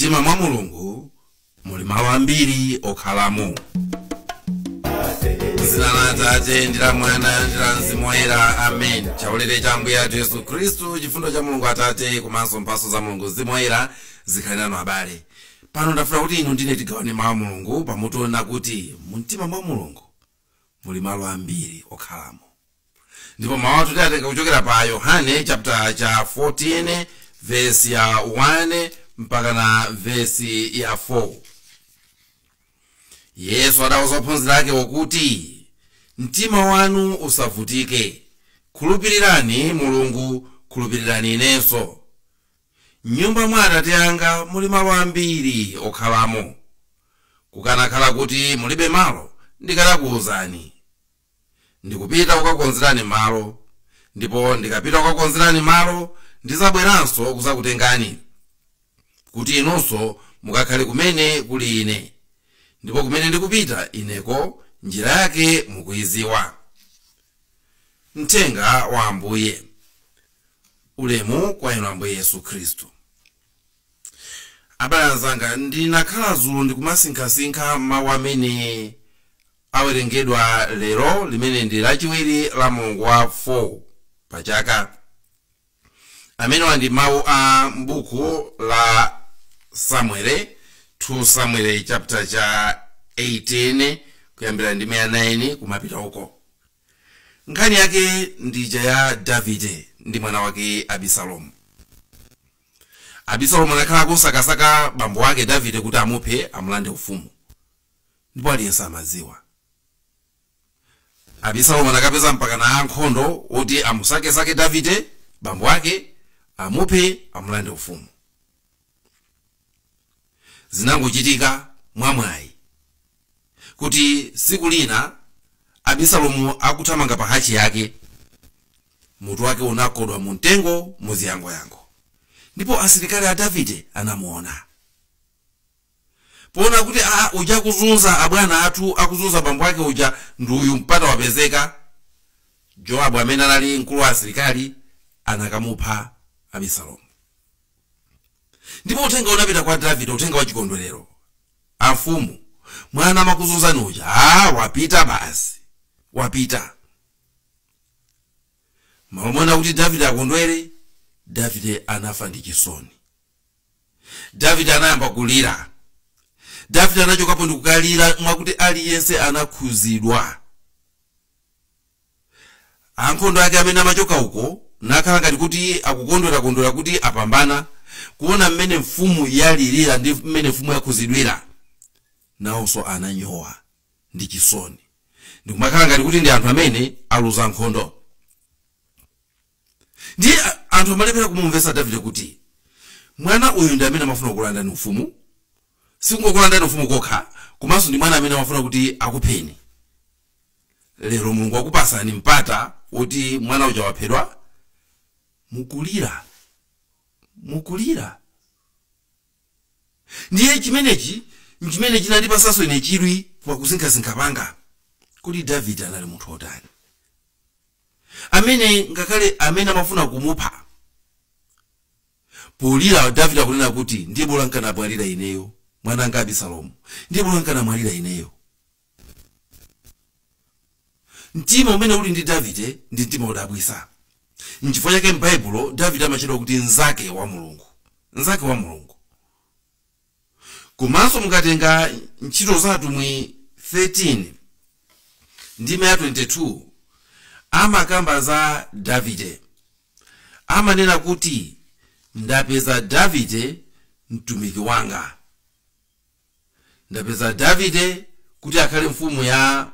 Mtima mwa Mulungu muli malo ambiri okhalamo. Zina la Atate ndi la Mwana ndi la Mzimu Woyera, amen. Chaulere cha Ambuye athu Yesu Khristu, chifundo cha Mulungu Atate komanso mphatso za Mulungu Mzimu Woyera zikhale nanu abale. Pano ndafuna kuti inu ndine tigawane mawu a Mulungu pamutu wonena kuti mumtima mwa Mulungu muli malo ambiri okhalamo. Ndipo mawu athu tiatenga kuchokera pa Yohane chapter cha 14 verse ya 1 mpaka na verse ya 4. Yesu adauza ophunzira ake kuti, mtima wanu usavutike, khulupirirani Mulungu, khulupirirani inenso. M'nyumba mwa Atate anga muli malo ambiri okhalamo. Kukanakhala kuti mulibe malo, ndikanakuwuzani. Ndikupita kukakonzerani malo, ndipo ndikapita kukakonzerani malo, ndizabweranso kuzakutengani, kuti inunso mukakhale kumene kuli ine. Ndipo kumene ndikupita ineko, njira yake mukuiziwa. Mthenga wa Ambuye. Ulemu kwa inu Ambuye Yesu Khristu. Abale anzanga, ndinakhala dzulo ndikumasinkhasinkha mawu amene awerengedwa lero, limene ndi lachiwiri la mulungu wa 4 pa chaka. Amenewa ndi mawu a m'buku la Samuele, 2 Samuel chapter cha 18 kuyambira ndime ya 9 kumapita uko. Nkhani yake ndija ya Davide ndi mwana wake Abisalomu. Abisalomu anakhala akusakasaka bambo ake Davide kuti amuphe, amulande ufumu, ndipo aliyense amadziwa. Abisalomu anakapeza mpaka na ankhondo oti amusakesake Davide bambo ake, amuphe, amulande ufumu. Zinangochitika mwamwayi kuti siku lina Abisalomu akuthamanga pa hachi yake, mutu wake unakodwa mu mtengo muziyangoyango, ndipo asilikali a Davide anamuona. Poona kuti uja akuzunza abwana athu, akuzunza bambo ake uja ndi uyu, mpata wapezeka. Jowabu amene anali mkulu wa asilikali anakamupha Abisalomu. Ndipo uthenga unapita kwa Davide, uthenga wa chikondwerero. Amfumu, mwana amakuzunzani uja, wapita basi, wapita. Malo mwana kuti Davide akondwere, Davide anafa ndi chisoni. Davide anayamba kulira. Davide anachokapo ndi kukalira mwakuti aliyense anakhuzidwa. Ankhondo ake amene amachoka uko nakhala ngati kuti akukondwerakondwera kuti apambana, kuona mmene mfumu yalirira ndi mmene mfumu yakhuzidwira, nawonso ananyowa ndi chisoni ndikumakhala ngati kuti ndi anthu amene aluza nkhondo. Ndiye anthu amalephera kumumvetsa Davide kuti mwana uyu ndi amene amafuna kukulandani ufumu, sikungokulandani ufumu kokha, komanso ndi mwana amene amafuna kuti akupheni. Lero Mulungu wakupasani mpata woti mwana uja waphedwa, mukulira, mukulira. Ndiye chimenechi nchimene chinandipasanso ine chidwi pakusinkhasinkha panga kuti Davide anali munthu wotani, amene ngakhale amene amafuna kumupha polira, Davide akunena kuti ndiye bola nkanamwalira ineyo, mwananga Abisalomu, ndiye bola nkanamwalira ineyo. Mtima umene uli ndi Davide ndi mtima wodabwitsa. Nchifukwa chake m'Baibulo Davide amatchedwa kuti mnzake wa Mulungu, mnzake wa Mulungu. Komanso mukatenga Ntchito za Atumwi 13 ndime ya 22, amakamba za Davide, amanena kuti ndapeza Davide mtumiki wanga, ndapeza Davide kuti akhale mfumu ya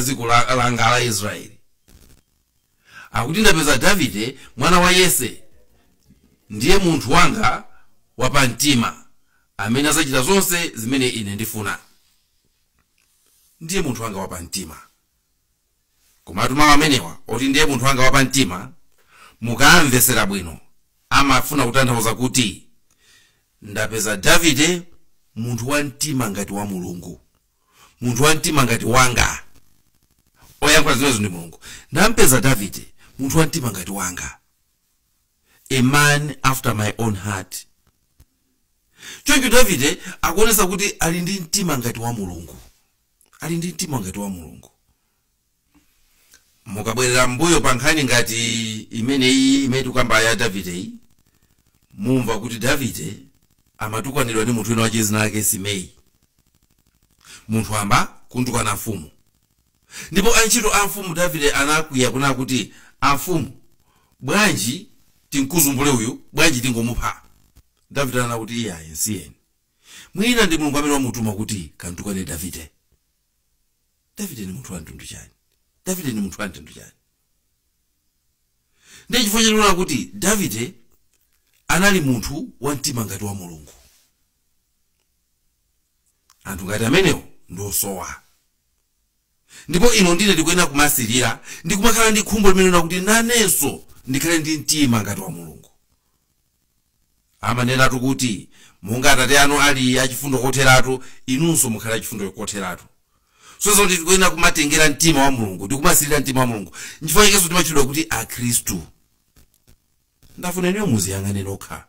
dziko langa la Israeli. Akuti ndapeza Davide mwana wa Yese, ndiye munthu wanga wapamtima, amene adzachita zonse zimene ine ndifuna. Ndiye munthu wanga wapamtima. Komatu mawu amenewa oti ndiye munthu wanga wapamtima, mukamvesera bwino, amafuna kutanthauza kuti ndapeza Davide munthu wa mtima ngati wa Mulungu, munthu wa mtima ngati wanga. Oyankhula zimenezo ndi Mulungu. Ndampeza Davide munthu wa mtima ngati wanga, a man after my own heart. Choncho Davide akuonesa kuti ali ndi mtima ngati wa Mulungu, ali ndi mtima ngati wa Mulungu. Mukabwerera mbuyo pa nkhani ngati imeneyi imene tikukamba ya Davide iyi, mumva kuti Davide amatukwanidwa ndi munthu wina wache zina lake Simei, munthu amba kuntukwana mfumu. Ndipo antchito a mfumu Davide anakwiya kunena kuti, amfumu, bwanji tinkuzumbule uyu, bwanji tingomupha? Davide anena kuti iye ayi, nsiyeni, mwina ndi Mulungu amene wamutuma kuti kantukwane Davide. Davide ndi munthu wa mtundu chani? Davide ndi munthu wa mtundu chani? Ndi chifukwa chakuti kuti Davide anali munthu wa mtima ngati wa Mulungu. Anthu ngati amenewo ndi osowa, ndipo ino ndine ndikuyenera kumasilira ndi kumakhala ndi khumbo limene kuti nanenso ndikhale ndi mtima ngati wa Mulungu. Amanenatu kuti monga atate anu ali achifundo kotheratu, inunso mukhale achifundo kotheratu. So kuti tikuyenera kumatengera mtima wa Mulungu ndi kumasilira mtima wa Mulungu. Nchifukwa chakenso timatchedwa kuti Akhristu. Ndafuna inuyo muziyang'ane nokha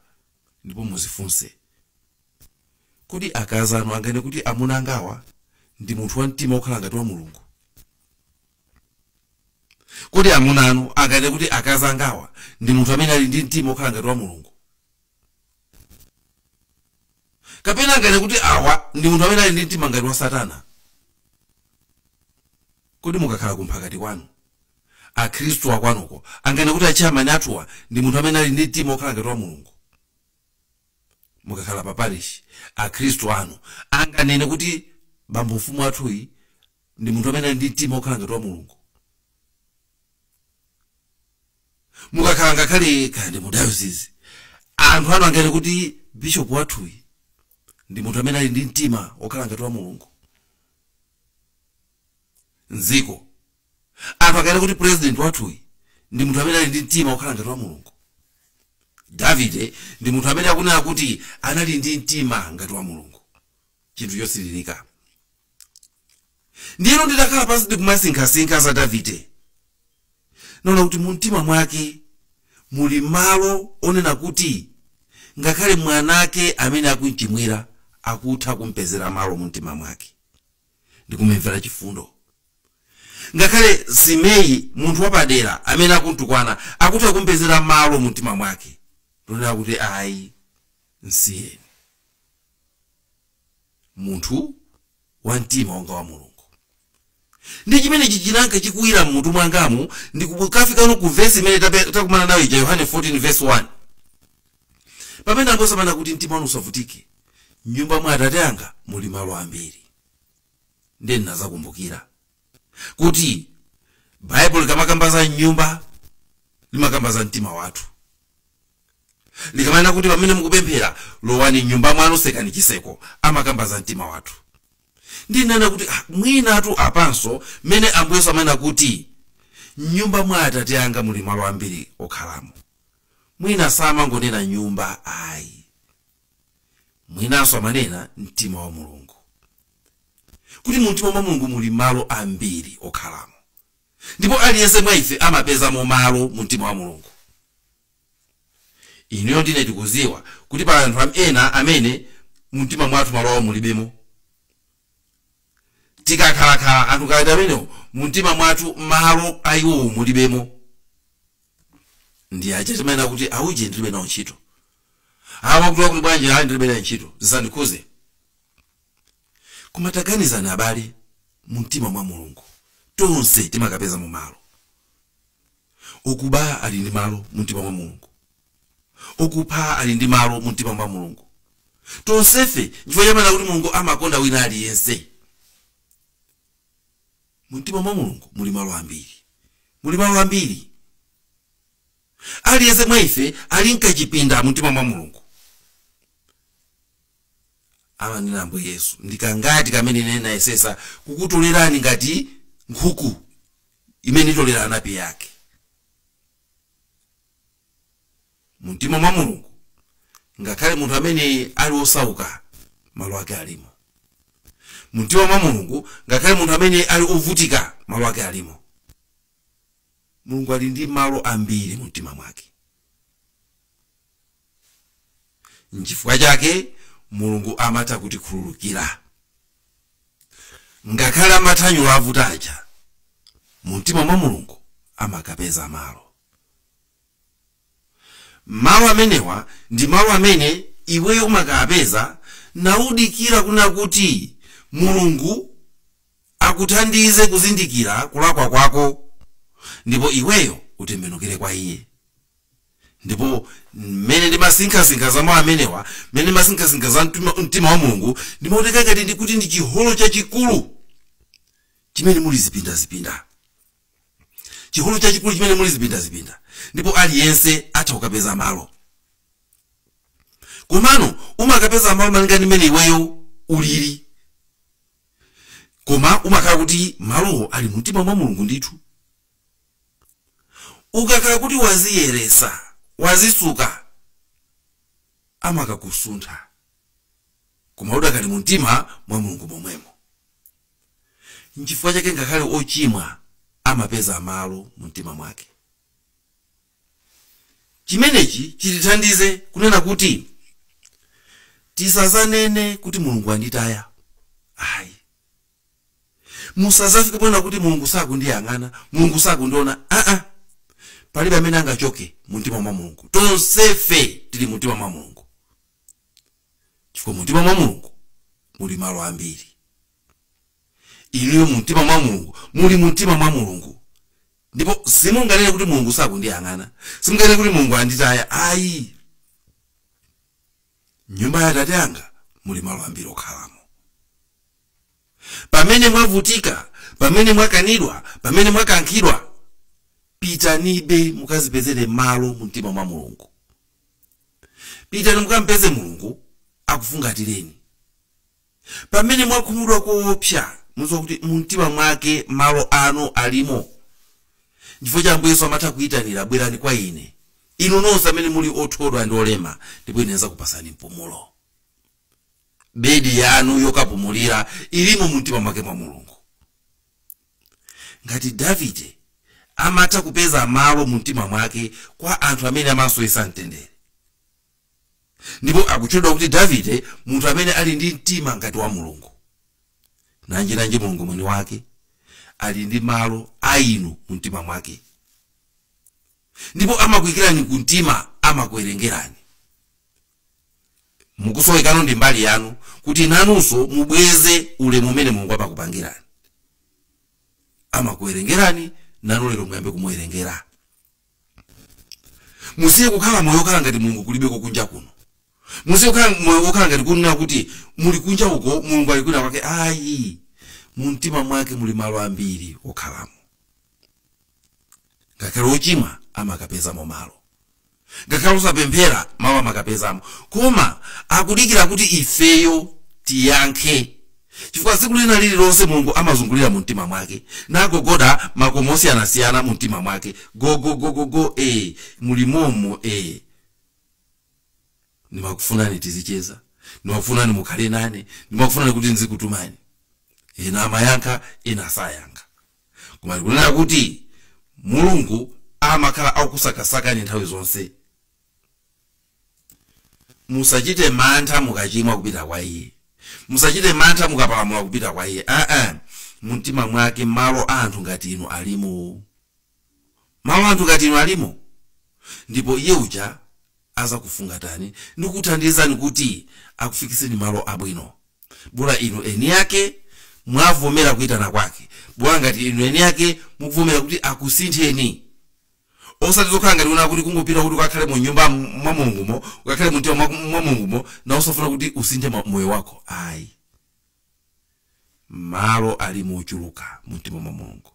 ndipo muzifunse, kodi akazi anu angane kuti amuna angawa ndi munthu wa mtima wokhala ngati wa Mulungu? Kodi amuna anu angane kuti akazi angawa ndi munthu amene ali ndi mtima wokhala ngati wa Mulungu? Kapena angane kuti awa ndi munthu amene ali ndi mtima ngati wa Satana? Kodi mukakhala kumphakati kwanu, Akhristu akwanuko angane kuti achairman athuwa ndi munthu amene ali ndi mtima wokhala ngati wa Mulungu? Mukakhala pa parish, Akhristu anu anganene kuti bambo mfumu athuyi ndi munthu amene ali ndi mtima wokhala ngati wa Mulungu? Mukakhala ngakhale kandi mu diocese, anthu anu anganene kuti bishop wathuyi ndi munthu amene ali ndi mtima wokhala ngati wa Mulungu? Mdziko anthu anganene kuti president wathuyi ndi munthu amene ali ndi mtima wokhala ngati wa Mulungu? Davide ndi munthu amene akunena kuti anali ndi mtima ngati wa Mulungu, chinthu chosilirika. Ndiyeno nditakhala pansi ndikumasinkhasinkha za Davide, naona kuti mu mtima mwake muli malo onena kuti ngakhale mwanake amene akumchimwira akutha kumpezera malo mu mtima mwake ndikumumvera chifundo. Ngakhale Simei munthu wapadera amene akuntukwana akutha kumpezera malo mu mtima mwake, ndonena kuti ayi, nsiyeni, munthu wa mtima wonga wa Mulungu. Ndi chimenechi chinanka chikuwira mmutu mwangamu ndikukafikano ku vesi imene takumana nayo ija, Yohane 14 verse 1, pamene angosamana kuti mtima wanu usavutike, nyumba mwa atate anga muli malo ambiri. Ndiye ndinazakumbukira kuti Baibulo likamakamba za nyumba limakamba za mtima wathu. Likamanena kuti pamene mukupemphera lowani nyumba mwanu sekani chiseko, amakamba za mtima wathu. Ndinena kuti mwinatu apanso mmene Ambuye Yesu amanena kuti nyumba mwa atate anga muli malo ambiri okhalamo, mwina samangonena nyumba ayi, mwinanso amanena mtima wa Mulungu, kuti mu mtima mwa Mulungu muli malo ambiri okhalamo, ndipo aliyense mwa ife amapezamo malo mu mtima wa Mulungu. Inuyo ndine tikuziwa kuti pali anthu ena amene mu mtima mwathu malo awo mulibemo. Tikakhalakhala anthu ngati amenewo mu mtima mwathu malo ayiwowo mulibemo, ndi aja timanena kuti auje ndilibe nawo ntchito, awa kuti wakuti bwanji, ayi ndilibe nawo ntchito, zisandikhuze. Koma taganizani abale, mu mtima mwa Mulungu tonse timakapeza mu malo. Okuba ali ndi malo mu mtima mwa Mulungu, okupha ali ndi malo mu mtima mwa Mulungu. Tonsefe chifukwa chamana kuti Mulungu amakonda wina aliyense. Mu mtima mwa Mulungu muli malo ambiri, muli malo ambiri. Aliyense mwa ife ali mkachipinda mu mtima mwa Mulungu. Amanena Ambuye Yesu, ndikangati kamene ine nayesesa kukutolerani ngati nkhuku imene itolera anapi yake. Mu mtima mwa Mulungu ngakhale munthu amene ali osauka malo ake alimo. Mu mtima mwa Mulungu ngakhale munthu amene ali ovutika malo ake alimo. Mulungu ali ndi malo ambiri mu mtima mwake. Nchifukwa chake Mulungu amatha kutikhululukira. Ngakhale amathanyula avuta aja, mu mtima mwa Mulungu amakapeza malo. Malo amenewa ndi malo amene iweyo umakapeza naudikira kuna kuti Mulungu akuthandize kuzindikira kulakwa kwako, ndipo iweyo utembenukire kwa iye. Ndipo mmene ndimasinkhasinkha za mawu amenewa, mmene ndimasinkhasinkha za mtima wa Mulungu, ndimaoneka ngati ndikuti ndi chiholo chachikulu chimene muli zipindazipinda, chiholo chachikulu chimene muli zipindazipinda, ndipo aliyense atha kukapeza malo. Komano umakapeza malo malinga ndi mmene iweyo ulili, koma umakhala kuti malowo ali mumtima mwa Mulungu ndithu. Ukakhala kuti waziyeresa, wazisuka, amakakusuntha, koma udakali mumtima mwa Mulungu momwemo. Nchifukwa chake ngakhale ochimwa amapeza malo mumtima mwake. Chimenechi chitithandize kunena kuti tisazanene kuti Mulungu anditaya. Ayi, musazafike ponena kuti Mulungu sakundiyang'ana, Mulungu sakundiona. Aa, palibe amene angachoke mumtima mwa Mulungu. Tonsefe tili mumtima mwa Mulungu, chifukwa mumtima mwa Mulungu muli malo ambiri. Inuyo mumtima mwa Mulungu muli mumtima mwa Mulungu, ndipo simunganene kuti Mulungu sakundiyang'ana, simunganene kuti Mulungu anditaya. Ayi, nyumba ya Atate anga muli malo ambiri okhalamo. Pamene mwavutika, pamene mwakanidwa, pamene mwakankhidwa, pitanibe mukazipezere malo mumtima mwa Mulungu. Pitani mukampeze Mulungu akufungatireni. Pamene mwakhumudwa koopsa, mudziwa kuti mumtima mwake malo anu alimo. Chifukwa cha Ambuye Yesu amatha kuyitanira, bwerani kwa ine inu nonse amene muli othodwa ndi olema, ndipo ine ndidzakupasani mpumulo. Bedi yanu yokapumulira ilimo mumtima mwake mwa Mulungu. Ngati Davide amatha kupeza malo mumtima mwake kwa anthu amene amasowetsa mtendere, ndipo akutchedwa kuti Davide munthu amene ali ndi mtima ngati wa Mulungu, nanji Mulungu mwini wake ali ndi malo a inu mumtima mwake, ndipo amakuyikirani kumtima, amakuwerengerani. Mukusowekano ndi mbali yanu kuti nanunso mubweze ulemu umene Mulungu amakupangirani. Amakuwerengerani, nanu lero muyambe kumuwerengera. Musiye kukhala moyo wokhala ngati Mulungu kulibeko kunja kuno. Musiye kukhala moyo wokhala ngati kunena kuti muli kunja uko, Mulungu ali kwina kwake. Ayi, mumtima mwake muli malo ambiri okhalamo. Ngakhale ochimwa amakapezamo malo, ngakhale osapemphera malo amakapezamo, koma akudikira kuti ifeyo tiyankhe, chifukwa tsiku lina lililonse Mulungu amazungulira mu mtima mwake nagogoda makomo osiyanasiyana mu mtima mwake. Gogogogogo, mulimomo, ndimakufunani tizicheza, ndimakufunani mukhale nane, ndimakufunani kuti ndizikutumani. Ena amayankha, ena sayankha, koma ndikunena kuti Mulungu amakhala akusakasakani nthawi zonse. Musachite mantha mukachimwa kupita kwa iye, musachite mantha mukapalamula kupita kwa iye. Aa, mumtima mwake malo anthu ngati inu alimo, malo anthu ngati inu alimo, ndipo iye uja azakufungatani ndi kukuthandizani kuti akufikiseni malo abwino. Bola inu eni yake mwavomera kuyitana kwake, bola ngati inu eni yake mukuvomera kuti akusintheni, osati zokhala ngati una kuti kungopita kuti ukakhale mu nyumba mwa Mulungumo, ukakhale mu mtima mwa Mulungumo, na usafuna kuti usinthe moyo wako. Ayi, malo ali mochuluka mu mtima mwa Mulungu.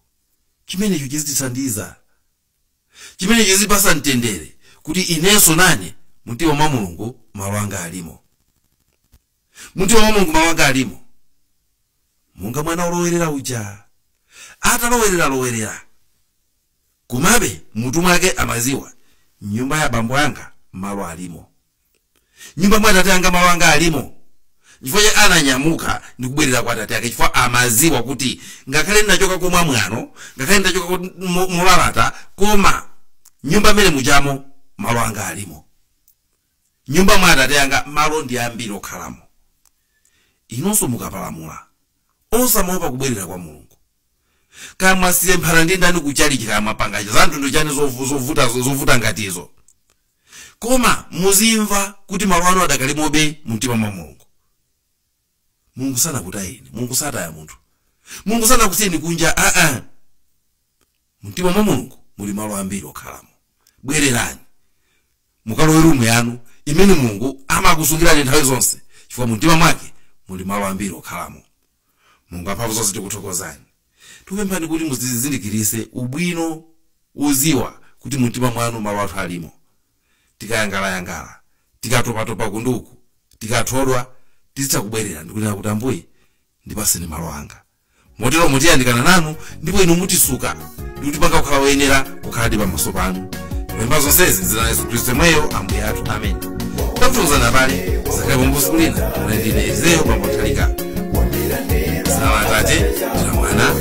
Chimenecho chizitithandiza, chimenecho chizipasa mtendere kuti inenso nane mu mtima mwa Mulungu malo anga alimo, mu mtima mwa Mulungu malo anga alimo. Monga mwana olowerera uja atalowerera lowerera, komabe mutu mwake amaziwa nyumba ya bambo anga malo alimo, nyumba mwa atate anga malo anga alimo. Chifukwa chake ananyamuka ndi kubwerera kwa atate ake, chifukwa amaziwa kuti ngakhale ndinachoka komwa mwano, ngakhale ndinachoka molalata, koma nyumba imene muchamo malo anga alimo, nyumba mwa atate anga malo ndi ambiri okhalamo. Inonso mukapalamula, osamaopa kubwerera kwa Mulungu. Kaya mwasiyemphana ndi ndani kuchalichi, kaya mwapangacha za mtundu chani zovuta ngatizo, koma muzimva kuti malo anu adakalimobe mumtima mwa Mulungu. Mulungu sanakutayeni, Mulungu sataya munthu, Mulungu sanakusiyeni kunja. Aa, mumtima mwa Mulungu muli malo ambiri okhalamo. Bwererani mukalowe rumu yanu imene Mulungu amakusungirani nthawi zonse, chifukwa mumtima mwake muli malo ambiri okhalamo. Mulungu amphamvu zonse, tikuthokozani. Tikupemphani kuti muzizindikirise ubwino uziwa kuti mumtima mwanu malo athu alimo. Tikayangalayangala, tikatopatopa kunduku, tikathodwa, tizitha kubwerera ndikunena kuti, "Ambuye, ndipaseni malo anga." Motero mutiyandikana nanu, ndipo inu mutisuka ndikutipanga kukhala woyenera kukhaladi pamaso panu. Tikupempha zonsezi dzina la Yesu Khristu yemweyo Ambuye athu, amen. Takuthokozani abale, zakhale pomwe tsiku lina. Mune ndine Ezeyo Bambo Thalika. Dzina la Atate, ndi la Mwana.